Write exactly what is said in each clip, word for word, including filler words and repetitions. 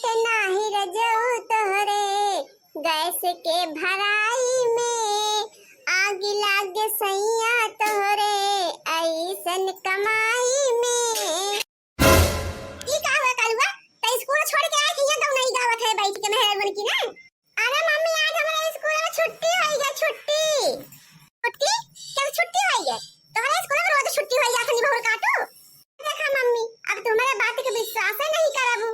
ते नाही रजऊ तोहरे गैस के भराई में, आग लागे सैया तोहरे ऐसन कमाई में। ई का हुआ कलुआ? त स्कूल छोड़ के आए कि यहाँ गौनई गावत है बैठ के मेहरारू बन की ना? अरे मम्मी, आज हमारे स्कूल में छुट्टी होई है, छुट्टी। छुट्टी? कल छुट्टी होई है? तोहरे स्कूल में रोज छुट्टी होई जात है, निभौर काटू। देखा मम्मी, अब तू हमारे बात के विश्वास ही नहीं करबू।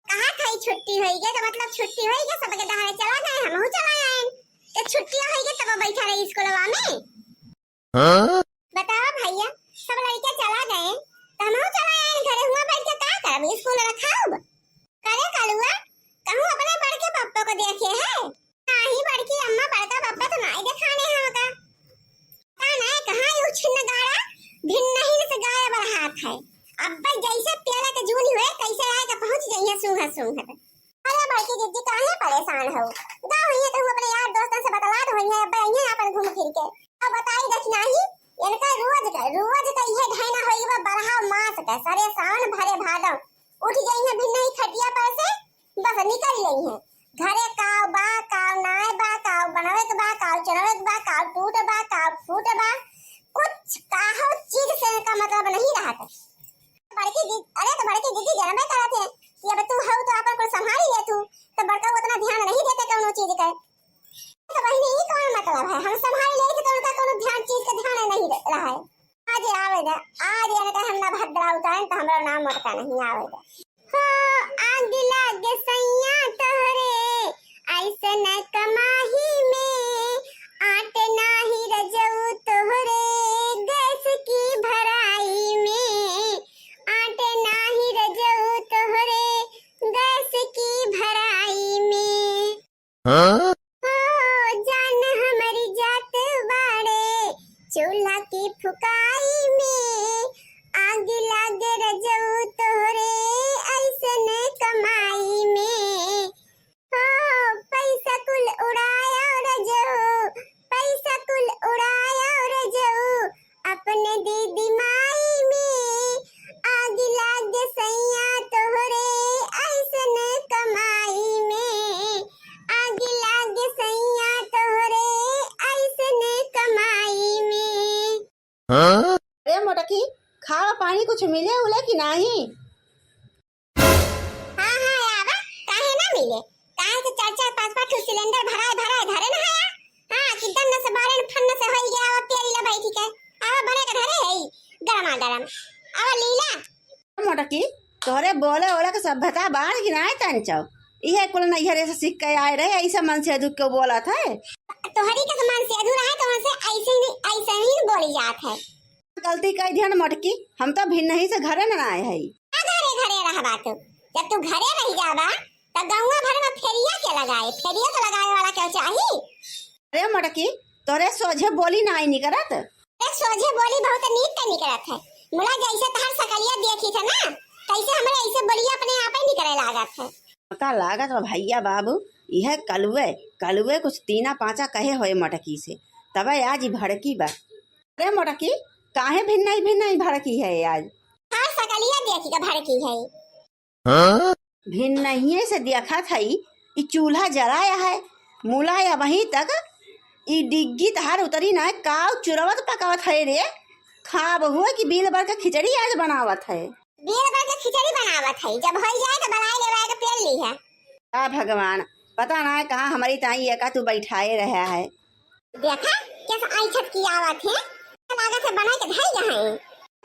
कहा था ई छुट्टी होई गए, तो मतलब छुट्टी होई गए, सबके दहाड़े चला गए, हमहू चला आए। तो छुट्टी होई गए, तब बैठा रही स्कूलवा में। हाँ? बतावा भैया, सब लड़के चला गए, तो हमहू चला आए घरे, हुआ बैठ के का करब, स्कूल रखाउब? करे कलुआ, कहूँ अपने बड़के पप्पा को देखे है? नाही बड़की अम्मा, बड़का पप्पा तो नाही देखाने हैं का। का ना कहाँ यू छिन्न गाड़ा भिन्न ही से गायब रहात है। अब भाई जैसे प्याला के जून हुए, कैसे आए के पहुँच जाइए सूंघत सूंघत। अरे बड़की दीदी, काहे परेशान हो? गाँव हुई है, कहूँ अपने यार दोस्तन से बतलात हुई है, अब आइए अपन घूम फिर के। अब बताई दखिनाही, इनका रोज का, रोज का इहे ढैना होई बा, बरहा मास का, सरे सावन भरे भादव। उठ जाई है भिन्न ही खटिया पर से, बस निकल जाई है। घरे काव बा, काव नाय बा, काव बनावे के बा, काव चलावे के बा, काव टूट बा, काव फूट बा, कुछ काहो चीज से इनका मतलब नहीं रहत। बड़की दीदी, अरे तो बड़की दीदी जनबे करत है कि अब तू हऊ तो अपन कुल संभाली ले तू, तो बड़का उतना ध्यान नहीं देते कौनो चीज के। तो बहिनी, ई कौन मतलब है? हम संभाल लेई तो उनका कोनो ध्यान, चीज का ध्यान नहीं रहा है। आज आवे दे, आज इनका हम ना भद्रा उतारें तो हमरा नाम मोटका नहीं आवे दे। हो आग लागे सैया तोहरे ऐसन कमाही में, आट नाही रजऊ तोहरे गैस की भराई में, आट नाही रजऊ तोहरे गैस की भराई में। हाँ? ओ जान हमरी जात बाड़े चूल्हा की फुकाई में, आग लागे रजऊ तोहरे ऐसन कमाई में। ओ पैसा कुल उड़ाया रजऊ, पैसा कुल उड़ाया रजऊ, अपने दीदी माई में आग लागे सैया तोहरे ऐसन कमाई में, आग लागे सैया तोहरे ऐसन कमाई में। हाँ? अरे मोटकी, खावा पानी कुछ मिले उले कि नाही? हाँ, हाँ, आवा, काहे ना मिले? काहे से चार चार पाँच पाँच ठो सिलेंडर भराए भराए धरे ना है? हाँ, कि दन्न से बारे न फन्न से होई गया, आवा पियरी ला बैठी के। आवा बने के धरे है, गरमा गरम। आवा लीला। मोटकी, तोहरे बोले ओले के सभ्यता बाढ़ कि नाय तनचौ? इहे कुल नैहरे से सीख के आए रहे, ऐसे मन से दुख के बोलत है। तोहरी के मन से अधूरा है, तो उनसे ऐसे ही, ऐसे ही बोली जात है। गलती कह दिहन मोटकी, हम तो भिन्नही से घरे न आए हई। का घरे घरे रहबा तू? जब तू घरे रह जाबा, तब गौवा भर में फेरिया के लगाए, फेरिया के लगाए वाला क्यों चाही? अरे मोटकी, तोरे सोझे बोली नाई निकरत? अरे सोझे बोली बहुत नीक के निकरत है। मुला जैसे तहर सकलिया देखी थे ना, तैसे हमरे ऐसे बोलिया अपने आप ही निकरे लागत है। का लागत बा भैया बाबू, यह कलुए, कलुए कुछ तीना पाँचा कहे होए मोटकी से, तबे आज ही भड़की बा। अरे मोटकी, काहे भिन्नई भिन्नई भड़की है आज? हाँ, सकलिया देखी के भड़की है। हाँ? भिन्नहिए से देखत हई, ई चूल्हा जराया है, मुला अबहीं तक ई डिग्गी तहार उतरी ना, काव चुरवत पकावत है रे? खाब हुए कि बील भर के खिचड़ी आज बनावत है? बील भर के खिचड़ी बनावत है, जब होई जाए तो बनाए लेवाए के पेल ली है। आ भगवान, पता ना है कहाँ हमारी ताई एका तू बैठाए रहा है। देखा, कैसे आइछत की आवत है। लागत है बनाए के धई गए हैं।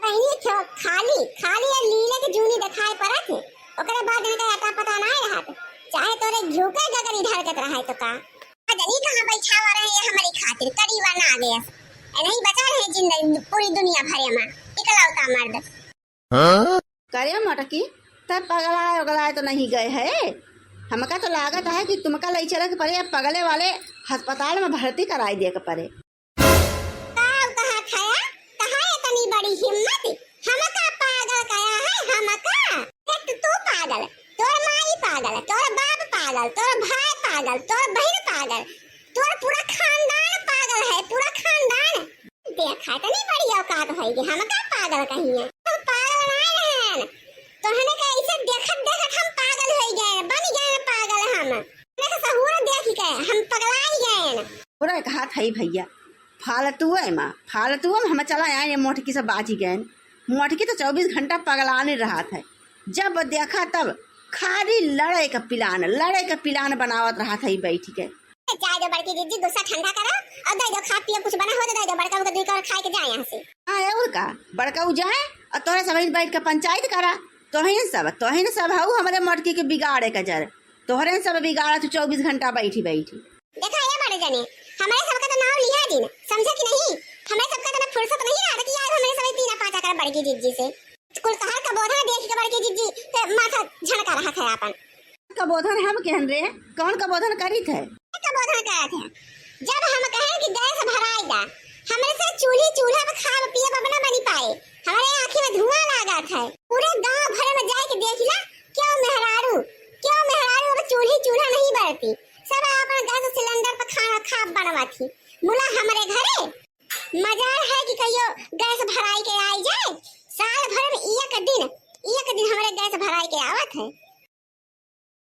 बहिनी, खो-, खाली, खाली ये लीले के जूनी दिखाई पड़त है। ओकरे बाद इनका अता पता ना रहत। चाहे तोरे घिउ के गगरी ढरकत रहे तो का। आ जनी कहाँ बैठावा रहे ये हमारी खातिर, करीबा ना गए। ए नहीं बचा रहे जिंदगी पूरी दुनिया भरे में। इकलौता मर्द। हाँ? करे मोटकी, तब पगलाए उगलाए तो नहीं गए है? हमका तो लागत है कि तुमका लई चले के पड़े, अब पगले वाले अस्पताल में भर्ती कराई दे के पड़े। का कहा खाया? कहा इतनी बड़ी हिम्मत? हमका पागल कहा है, हमका? एक तो तू पागल, तोर माई पागल, तोर बाप पागल, तोर भाई पागल, तोर बहिन पागल, तोर पूरा खानदान पागल है, पूरा खानदान। देखा, इतनी बड़ी औकात होई कि हमका पागल कहिए। हम पागल नाय रहन। तोहने के ऐसे देखत देखत हम पागल होई गए। कहा था भैया, फालतुए मा, फालतुए मा हम चला आए, मोटकी से बाजी गए। मोटकी तो चउबीस घंटा पगलाने रहत है, जब देखा तब खाली लड़े का पिलान, लड़े का पिलान बनावत रहत है बैठ के। जाए दो बड़की जिज्जी, गुस्सा ठंडा करा और दे दो, खा पिए कुछ बना हो तो दे दो, बड़का को दुई कौर खाए के जाए यहाँ से। हाँ, और का, बड़का उ जाए और तोहरे सब बैठ के पंचायत करा। तोहिन सब, तोहिन सब हऊ हमरे मोटकी के बिगाड़े का जर, तोहरे सब बिगाड़ा तू चउबीस घंटा बैठी बैठी। देखा ये बड़े जने, हमरे सबका तो नाव लिहा दिन, समझे कि नहीं? हमरे सबका तो ना फुर्सत नहीं रहा कि आज हमरे सब तीना पाँचा कर बड़की जिज्जी से। कुल कहर का बोधा देख के बड़की जिज्जी के माथा झनका रहा था अपन। का बोधन हम कहन रे, कौन का बोधन करी थे? का बोधन करत है? जब हम कहे कि गैस भराई दा, हमरे से चूल्ही चूल्हा पे खाब पियब अब ना बनी पाए, हमरे आँखी में धुआं लागत है। पूरे गांव भर में जाए के देख ला, क्यों मेहरारू, क्यों मेहरारू अब चूल्ही चूल्हा नहीं बरती, सब अपन गैस सिलेंडर पे खाना खाब बनवा थी। मुला हमरे घरे मजाल है कि कहियो गैस भराई के आई जाए, साल भर में एक दिन, एक दिन हमरे गैस भराई के आवत है।